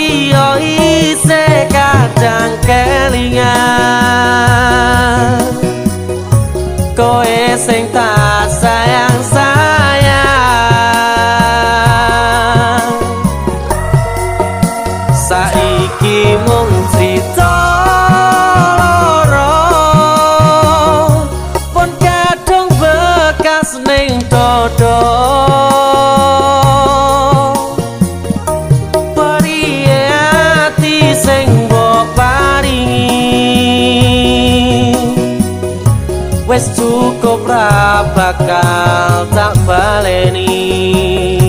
Masih isih kadang kelingan kowe sing tak sayang sayang. Saiki mung crita loro pun kadung bekas ning dodo. Priye ati sing mbok paringi wis cukup ra bakal tak baleni.